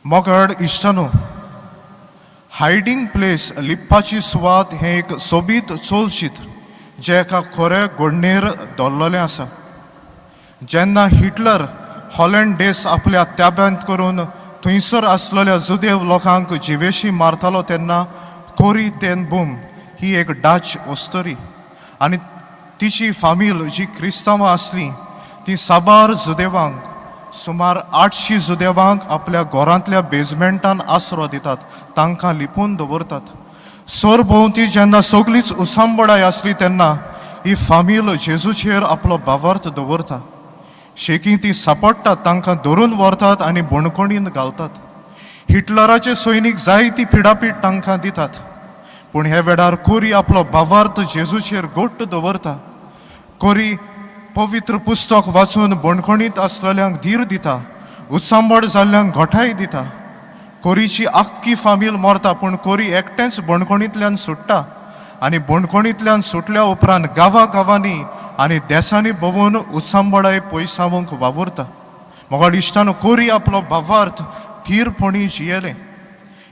मोगाळ इश्टानो, हायडींग प्लेस, लिपपाची सुवात हें एक सोबीत चलचित्र जें एका खऱ्या घडणेर दवरलेलें आसा. जेन्ना हिटलर हॉलंड देश आपल्या ताब्यांत करून थंयसर आसलेल्या जुदेव लोकांक जिवेशी मारतालो, तेन्ना कोरी तेन बूम ही एक डाच अस्तरी आनी तिची फामील जी क्रिस्तांवां आसली, ती साबार जुदेवांक, सुमार 800 जुदेवांक आपल्या घरांतल्या बेजमेंटान आसरो दितात, तांकां लिपून दवरतात. सरभोंवती जेन्ना सगळीच उसांबडाय आसली, तेन्ना ही फामील जेजूचेर आपलो भावार्थ दवरता. शेकी ती सापडटात, तांकां धरून व्हरतात आनी बणकोणीन घालतात. हिटलराचे सैनीक जायती पिडापीड तांकां दितात, पूण ह्या वेळार कोरी आपलो भावार्थ जेजूचेर घट्ट दवरता. कोरी पवित्र पुस्तक वाचून बणखणींत आसलेल्यांक धीर दिता, उचांबळ जाल्ल्यांक घटाय दिता. कोरीची आख्खी फामील मरता, पूण कोरी एकटेंच बणखणींतल्यान सुट्टा आनी बणखणींतल्यान सुटल्या उपरांत गांवा गांवांनी आनी देसांनी भोंवून उचांबळाय पयसावंक वावुरता. मोगाळ इश्टानो, कोरी आपलो भावार्थ थीरपणी जियेलें.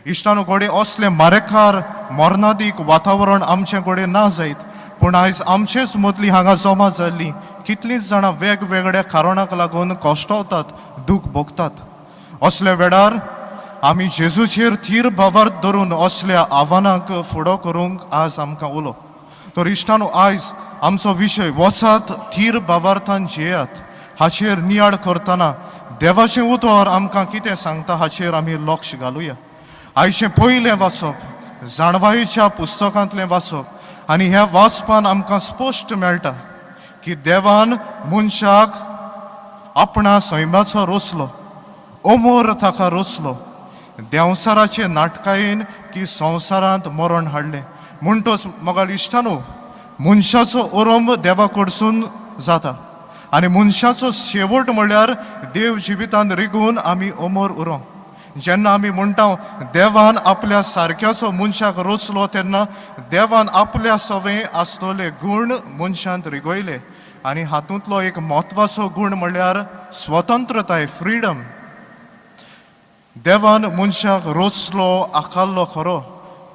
इश्टानो, घडये असलें मारेकार मरणादीक वातावरण आमचे कडेन ना जायत, पूण आयज आमचेच मदली हांगा जमा जाल्ली कितलींच जाणां वेगवेगळ्या कारणाक लागून कश्टवतात, दूख भोगतात. असल्या वेळार आमी जेजूचेर थीर भावार्थ धरून असल्या आव्हानांक फुडो करूंक आज आमकां उलो. तर इश्टानो, आयज आमचो विशय "वचात, थीर भावार्थान जियेयात" हाचेर नियाळ करतना देवाचें उतर आमकां कितें सांगता हाचेर आमी लक्ष घालुया. आयचें पयलें वाचप जाणवायेच्या पुस्तकांतलें वाचप आनी ह्या वाचपान आमकां स्पश्ट मेळटा की देवान मनशाक आपणा सैमाचो रचलो, अमर ताका रचलो. देंवसाराचे नाटकायेन की संवसारांत मरण हाडलें. म्हणटच मोगाळ इश्टानो, मनशाचो अरंभ देवा कडसून जाता आनी मनशाचो शेवट म्हणल्यार देव जिवितान रिगून आमी अमर उरों. जेन्ना आमी म्हणटा देवान आपल्या सारक्याचो मनशाक रचलो, तेन्ना देवान आपल्या सवें आसलेले गूण मनशांत रिगयले आनी हातूंतलो एक म्हत्वाचो गूण म्हणल्यार स्वतंत्रताय, फ्रिडम. देवान मनशाक रचलो, आकारलो खरो,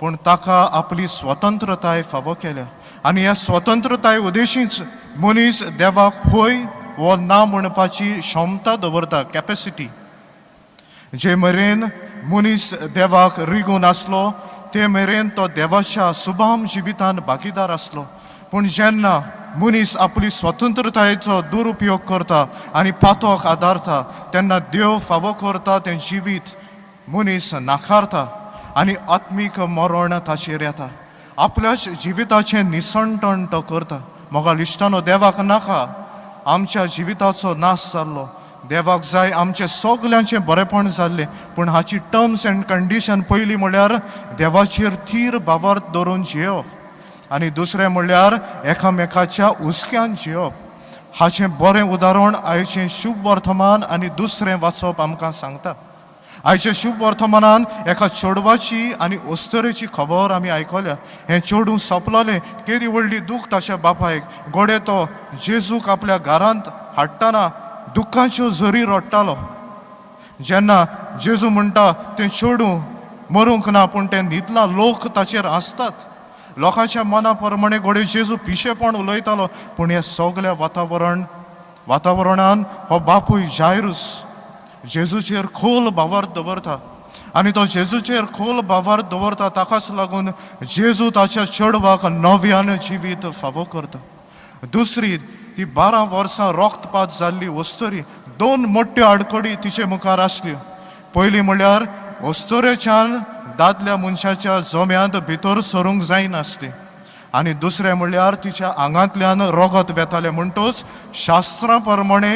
पूण ताका आपली स्वतंत्रताय फावो केल्या आनी ह्या स्वतंत्रताय उद्देशीच मनीस देवाक होय वो ना म्हणपाची क्षमता दवरता, कॅपेसिटी. जे मेरेन मनीस देवाक रिगून आसलो, ते मेरेन तो देवाच्या सुभाम जिवितान भागीदार आसलो. पूण जेन्ना मनीस आपली स्वतंत्रतायेचो दुरुपयोग करता आनी पातोक आदारता, तेन्ना देव फावो करता तें जिवीत मनीस नाकारता आनी आत्मीक मरण ताचेर येता. आपल्याच जिविताचें निसणटण तो करता. मोगाळ इश्टानो, देवाक नाका आमच्या जिविताचो नाश जाल्लो. देवाक जाय आमचें सगल्यांचें बरेपण जाल्लें. पूण हाची टर्म्स एंड कंडिशन पयली म्हणल्यार देवाचेर थीर भावार्थ दवरून जियेवप आनी दुसरें म्हणल्यार एकामेकाच्या हुस्क्यान जियेवप. हाचें बरें उदाहरण आयचें शुभ वर्तमान आनी दुसरें वाचप आमकां सांगता. आयच्या शुभ वर्तमानान एका चेडवाची आनी अस्तरेची खबर आमी आयकल्या. हें चेडूं सोंपलोलें. केदी व्हडली दूख ताच्या बापायक! घडये तो जेजूक आपल्या घरांत हाडटना दुख्खाच्यो झरी रडटालो. जेन्ना जेजू म्हणटा तें चेडूं मरूंक ना, पूण तें न्हिदलां, लोक ताचेर हांसतात. लोकांच्या मना प्रमाणे घडये जेजू पिशेपण उलयतालो, पूण हें सगळें वातावरणान हो बापूय जायरूस जेजूचेर खोल भावार्थ दवरता आनी तो जेजूचेर खोल भावार्थ दवरता, ताकाच लागून जेजू ताच्या चेडवाक नव्यान जिवीत फावो करता. दुसरी ती 12 वर्सां रक्तपात जाल्ली अस्तरी. दोन मोठ्यो आडखळी तिचे मुखार आसल्यो. पयली म्हणल्यार अस्तरेच्यान दादल्या मनशाच्या जम्यांत भितर सरूंक जायनासली आनी दुसरें म्हणल्यार तिच्या आंगांतल्यान रगत वेतालें. म्हणटच शास्त्रा प्रमाणे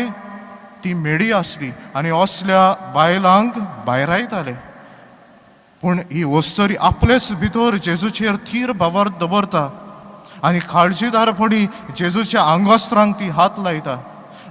ती मेडी आसली आनी असल्या बायलांक भायरायताले. पूण ही अस्तरी आपलेच भितर जेजूचेर थीर भावार्थ दवरता आनी काळजीदारपणी जेजूच्या आंगवस्त्रांक ती हात लायता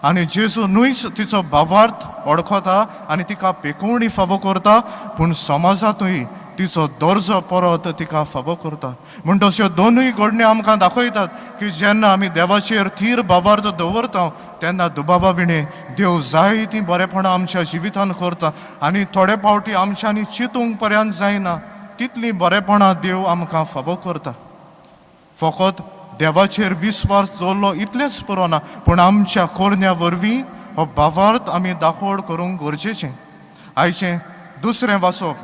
आनी जेजू न्हूच तिचो भावार्थ वळखता आनी तिका पेकोवणी फावो करता, पूण समाजांतूय तिचो दर्जो परत तिका फावो करता. म्हण तश्यो दोनूय घडण्यो आमकां दाखयतात की जेन्ना आमी देवाचेर थीर भावार्थ दवरता, तेन्ना दुबावा विणें देव जायतीं बरेपणां आमच्या जिवितान करता आनी थोडे फावटी आमच्यांनी चिंतूंक पर्यंत जायना तितलीं बरेपणां देव आमकां फावो करता. फकत देवाचेर विस्वास दवरलो इतलेंच पुरो ना, पूण आमच्या कोरण्या वरवीं हो भावार्थ आमी दाखोवड करूंक गरजेचें. आयचें दुसरें वाचप,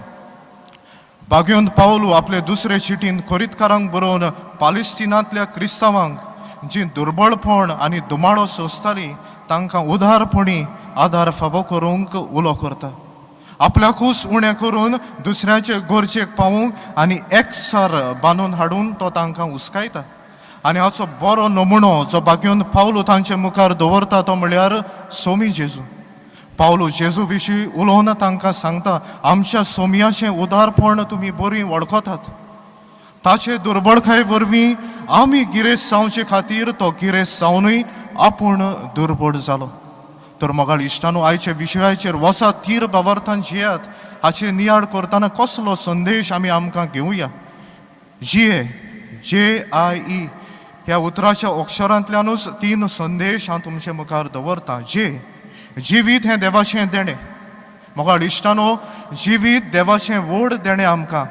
बागेवन पावलू आपले दुसरे चिटीन कोरितकारांक बरोवन पालिस्तिनांतल्या क्रिस्तांवांक जी दुर्बळपण आनी दुमाळो सोंसतालीं तांकां उदारपणी आदार फावो करूंक उलो करता. आपल्याकूच उणें करून दुसऱ्याचे गरजेक पावूंक आनी एकसार बांदून हाडून तो तांकां हुस्कायता. आनी हाचो बरो नमुनो जो बागेवन पावलू तांचे मुखार दवरता तो म्हळ्यार सोमी जेजू. पावलू जेजू विशीं उलोवन तांकां सांगता, आमच्या सोमयाचें उदारपण तुमी बरीं वळखतात. ताचे दुर्बळकाय वरवीं आमी गिरेस्त जावचे खातीर तो गिरेस्त जावनूय आपूण दुर्बळ जालो. तर मोगाळ इश्टानू, आयच्या विशयाचेर वसात थीर भावार्थान जियात हाचे नियाळ करतना कसलो संदेश आमी आमकां घेवया? जिये, जे I ई ह्या उतराच्या अक्षरांतल्यानूच तीन संदेश हांव तुमचे मुखार दवरतां. जे, जिवीत हें देवाचें देणें. मोगाळ इश्टानो, जिवीत देवाचें व्हड देणें. आमकां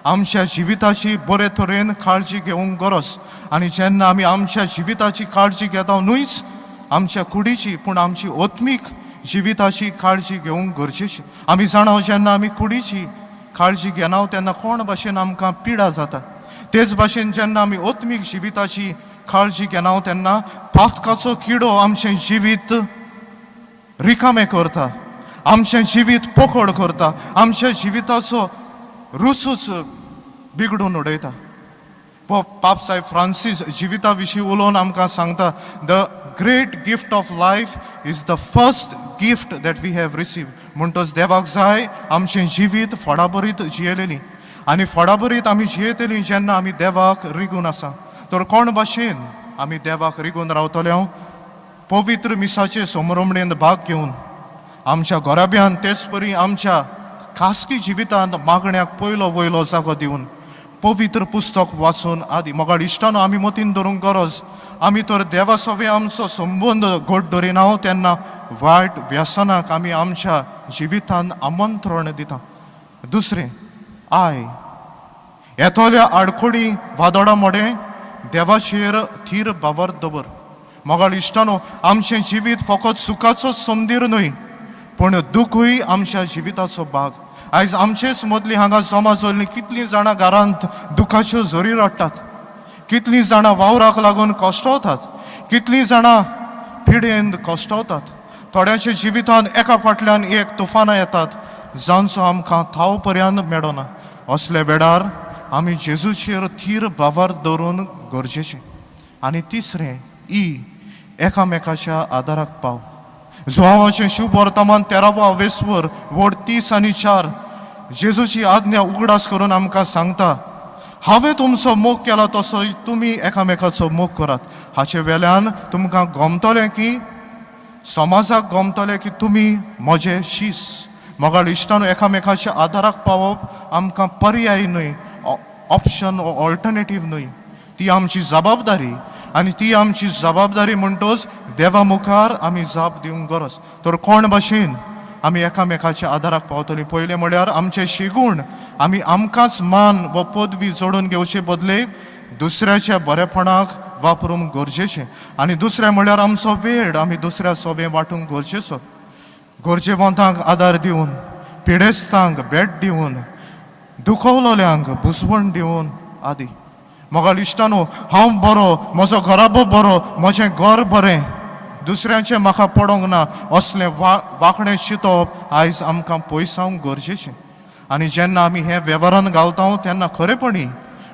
आमच्या जिविताची बरे तरेन काळजी घेवंक गरज. आनी जेन्ना आमी आमच्या जिविताची काळजी घेता, न्हूच आमच्या कुडीची पूण आमची आत्मीक जिविताची काळजी घेवंक गरजेची. आमी जाणा, जेन्ना आमी कुडीची काळजी घेना तेन्ना कोण भाशेन आमकां पिडा जाता. तेच भाशेन जेन्ना आमी आत्मीक जिविताची काळजी घेना तेन्ना पातकाचो किडो आमचें जिवीत रिकामें करता, आमचें जिवीत पोकळ करता, आमच्या जिविताचो रुसूच बिगडून उडयता. पाप साहेब फ्रांसीस जिविता विशीं उलोवन आमकां सांगता, "The great gift of life is the first gift that we have receive." म्हणटच देवाक जाय आमचें जिवीत फोडाभरीत जियेलेली. आनी फोडाभरीत आमी जियेतली जेन्ना आमी देवाक रिगून आसा. तर कोण भाशेन आमी देवाक रिगून रावतले? हांव पवित्र मिसाचे समरमणेन भाग घेवन, आमच्या घराब्यान, तेच परी आमच्या खासगी जिवितांत मागण्याक पयलो वयलो जागो दिवन, पवित्र पुस्तक वाचून आदी. मोगाळ इश्टानो, आमी मतीन धरूंक गरज, आमी तर देवा सवे आमचो संबंद घट दरिना तेन्ना वायट व्यसनाक आमी आमच्या जिवितांत आमंत्रण दिता. दुसरें I, येतोल्या आडखोडी वादळा मोडें देवाचेर थीर भावार्थ दवर. मोगाळ इश्टानो, आमचें जिवीत फकत सुखाचो संदीर न्हय, पूण दुखूय आमच्या जिविताचो भाग. आयज आमचेच मदली हांगा जमा जाल्लीं कितलीं जाणां घरांत दुखाच्यो झरी रडटात, कितलीं जाणां वावराक लागून कश्टवतात, कितलीं जाणां पिडेन कश्टवतात. थोड्यांच्या जिवितांत एका फाटल्यान एक तुफानां येतात जांचो आमकां थाव पर्यंत मेळना. असल्या वेळार आमी जेजूचेर थीर भावार्थ दवरून गरजेचें. आनी तिसरें ई, एकामेकाच्या आदाराक पाव. जुवांवाचें शुभ वर्तमान 13वो आवेस्वर वड 30 आनी 4 जेजूची आज्ञा उगडास करून आमकां सांगता, हांवें तुमचो मोग केला तसो तुमी एकामेकाचो मोग करात. हाचे वेल्यान तुमकां गमतलें की, समाजाक गमतलें की तुमी म्हजे शीस. मोगाळ इश्टान, एकामेकाच्या आदाराक पावप आमकां पर्याय न्हय, ऑप्शन ऑल्टरनेटीव न्हय, ती आमची जबाबदारी. आनी ती आमची जबाबदारी म्हणटच देवा मुखार आमी जाप दिवंक गरज. तर कोण भाशेन आमी एकामेकाच्या आदाराक पावतलीं? पयलें म्हळ्यार आमचे शिगूण आमी आमकांच मान व पदवी जोडून घेवचे बदले दुसऱ्याच्या बरेपणाक वापरूंक गरजेचें. आनी दुसरें म्हळ्यार आमचो वेळ आमी दुसऱ्या सोबें वांटूंक गरजेचो, गरजेवंतांक आदार दिवन, पिडेस्तांक भेट दिवन, दुखवलोल्यांक बुजवण दिवन आदी. मोगाळ इश्टानो, हांव बरो, म्हजो घराबो बरो, म्हजें घर बरें, दुसऱ्यांचें म्हाका पडोंक ना, असलें वांकडें चिंतप आयज आमकां पयसावंक गरजेचें. आनी जेन्ना आमी हें वेव्हारान घालता तेन्ना खरेपणी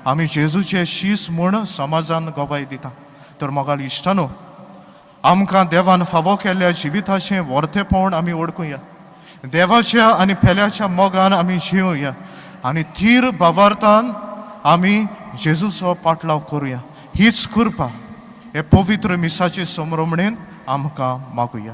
आमी जेजूचे शीस म्हूण समाजान गवाय दिता. तर मोगाळ इश्टानो, आमकां देवान फावो केल्ल्या जिविताचें वर्तेपण आमी वळखुया. देवाच्या आनी पेल्याच्या मोगान आमी जिवया आनी थीर भावार्थान आमी जेजूचो पाटलाव करुया. हीच कृपा हे पवित्र मिसाचे समरमणेन आमकां मागुया.